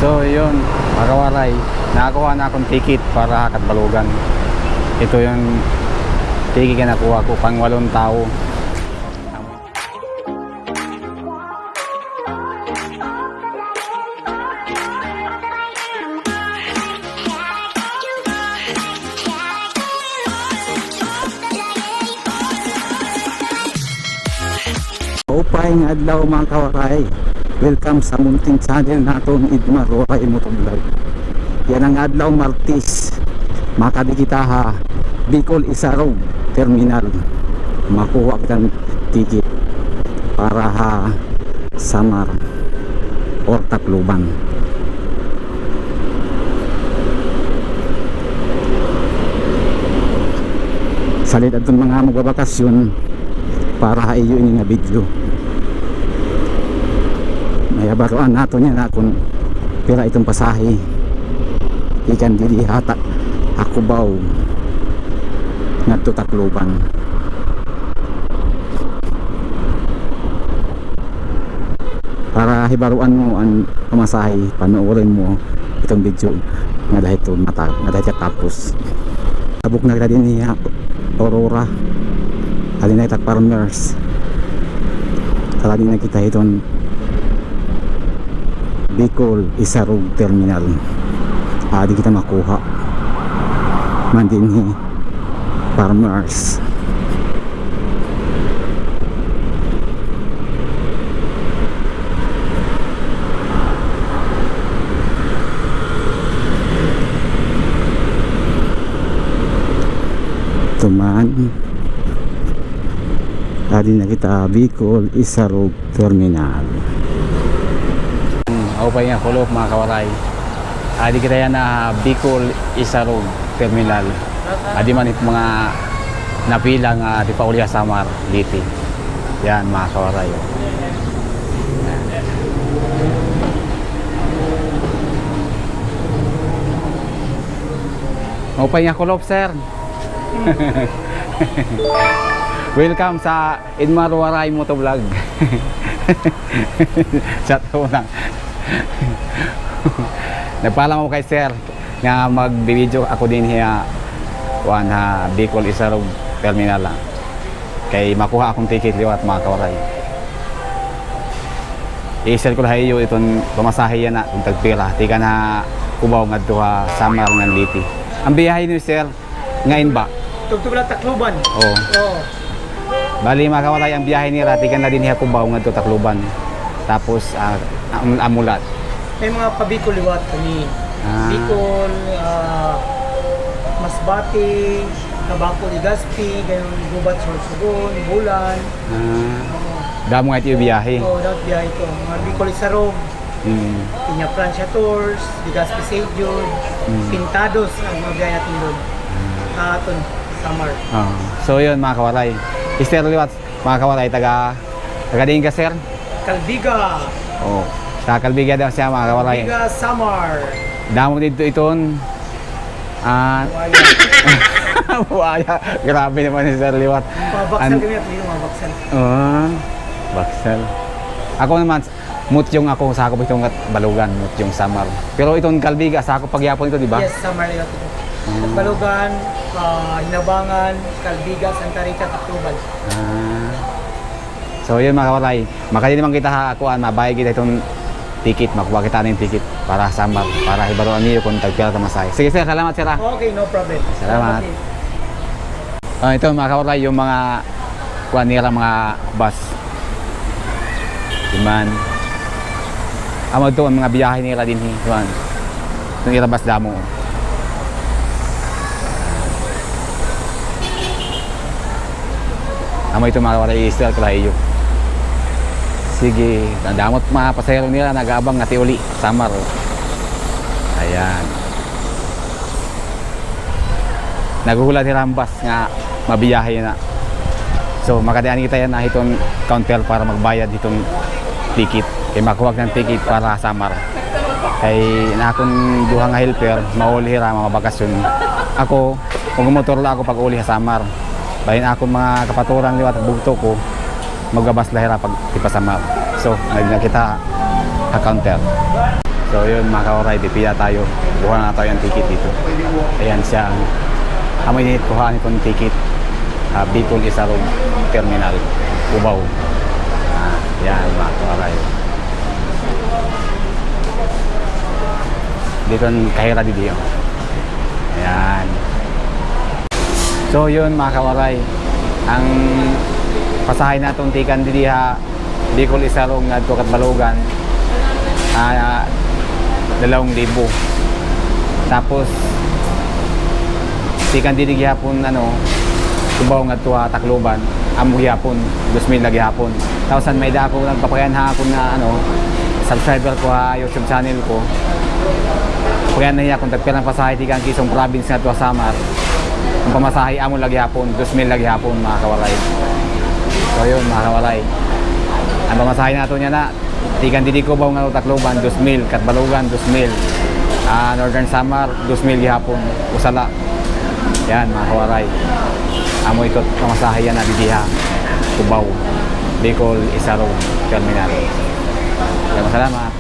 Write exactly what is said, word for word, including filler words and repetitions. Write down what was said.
So, yun, mga kawaray, nakakuha na akong ticket para ha Catbalogan. Ito yung ticket na nakuha ko, pang walong tao. Maupay nga adlaw, mga kawaray. Welcome sa munting channel naton, Edmar Waray Motovlog. Yana nga adlaw, Martes, makadi kita ha Bicol Isarog Terminal. Makuha kita ticket para ha Samar or Tacloban. Salit adton mga magbabakasyon para ha iyo ini nga video. Mahibaroan naton yana kon pira iton pasahe. Ikan didi ha Ta-, ha Cubao ngadto Tacloban. Para hibaroan mo an pamasahe, panoorin mo iton video nga dahil ito mata-, nga dahil katapos. Tabok na kita dinhi ha Aurora. Adi na kita Farmers. Tara, adi na kita hiton Bicol Isarog Terminal. Adi kita makuha man dinhi Farmers. Tuman. Adi na kita Bicol Isarog Terminal. Maupay nga kulop, mga kawaray. Adi kita yana ha Bicol Isarog Terminal. Adi man it mga napila nga di pa uli ha Samar, Leyte. Yan, mga kawaray. Maupay nga kulop, sir. Welcome sa Edmar Waray Motovlog. Sa una. Nagpaalam ako kay sir nga magbibideo ako dinhi ha, kuan, ha Bicol Isarog Terminal, ha. Kay makuha akong ticket liwat, mga kawaray. I-share ko la ha iyo iton pamasahe yana kon tagpira. Tikang ha Cubao ngadto ha Samar ngan Leyte. An biyahe niyo, sir, ngain ba? Tugtog la Tacloban. Oo. Oo. Bali, mga kawaray, an biyahe nira, tikang la dinhi ha Cubao ngadto Tacloban. Tapos, ah, am-, amo la. May mga pa-Bicol liwat kami. Ah. Bicol, ah, Masbate, Tabaco, Legazpi, gayon Gubat, Sorsogon, Bulan. Ah. Oo. Damo nga it iyo biyahe. Oo, damo biyahe ko. Mga Bicol Isarog. Mm. Peñafrancia Tours, Legazpi Saint Jude, Mm. Pintados an mga biyahe naton doon. Mm. Sa aton, Samar. Ah. So, yun, mga kawaray. Sir liwat, mga kawaray, taga, taga diin ka, sir? Calbiga. Oh, sa Calbiga daw siya, mga kawaray. Calbiga, Samar. Damo didto iton, ah, buaya. Buaya. Grabe naman ni sir liwat. Mabaksan kami at hindi mabaksan. Ah, baksan. Ako naman, Mutyong ako, sakop iton Catbalogan, Mutyong, Samar. Pero iton Calbiga, sakop pa gihapon ito, di ba? Yes, Samar ito. Mm. Catbalogan, ah, Hinabangan, Calbiga, Santa Rita, Tacloban. Ah. So, yun, mga kawaray. Makadi naman kita ha, kuan, mabayad kita iton ticket, makuha kita nin ticket para Samar, para hibaroan niyo kon tagpira it pamasahe. Sige, sir, salamat, sir, ah. Okay, no problem. Salamat. Salamat din. Ah, ito, mga kawaray, yung mga kuan nira, mga bus. Di man. Amo ito, an mga biyahe nira dinhi, kuan. Itong ira bus damo. Amo ito, mga kawaray, i-share ko la ha iyo. Sige, damo it mga pasahero nira, nag-aabang nga tiuli, Samar. Ayan. Naghuhulat hira han bus nga mabiyahe na. So, makadi anhi kita yana hiton counter para magbayad hiton ticket. Kay makuha kita hin ticket para Samar. Kay an akon duha nga helper, mauli hira, mamabakasyon. Ako, magmotor la ako pag-uli ha Samar. Bali an akon mga kapaturan liwat, bugto ko, magbabus la hira pag-, pagpasamar. So, nag-, nagkita ha counter. So yun, mga kawaray, pipila tayo. Kuha na tayo ng ticket dito. Ayan siya. Amo ini it kuhaan ko hin ticket. Ah, Bicol Isarog Terminal, Cubao. Ah, yan, mga kawaray. Dito an kahira didi, oh. Ayan. So yun, mga kawaray, an pasahe naton tikang didi ha Bicol Isarog ngadto Catbalogan, ah, dalawang libo. Tapos tikang didi gihapon, ano, Cubao ngadto ha Tacloban, amo gihapon, dos mil la gihapon. Tapos an may-ada ako, nagpapakiana ha akon nga, ano, subscriber ko ha YouTube channel ko. Pakiana hiya kon tagpira an pasahe tikang Quezon Province ngadto ha Samar. An pamasahe amo la gihapon, dos mil la gihapon, mga kawaray. So yun, mga kawaray. An pamasahe naton yana, tikang didi Cubao ngadto Tacloban, dos mil, Catbalogan, dos mil. Ah, Northern Samar, dos mil gihapon, usa la. Yan, mga kawaray. Amo ito it pamasahe yana didi ha Cubao, Bicol Isarog Terminal. Daghang salamat.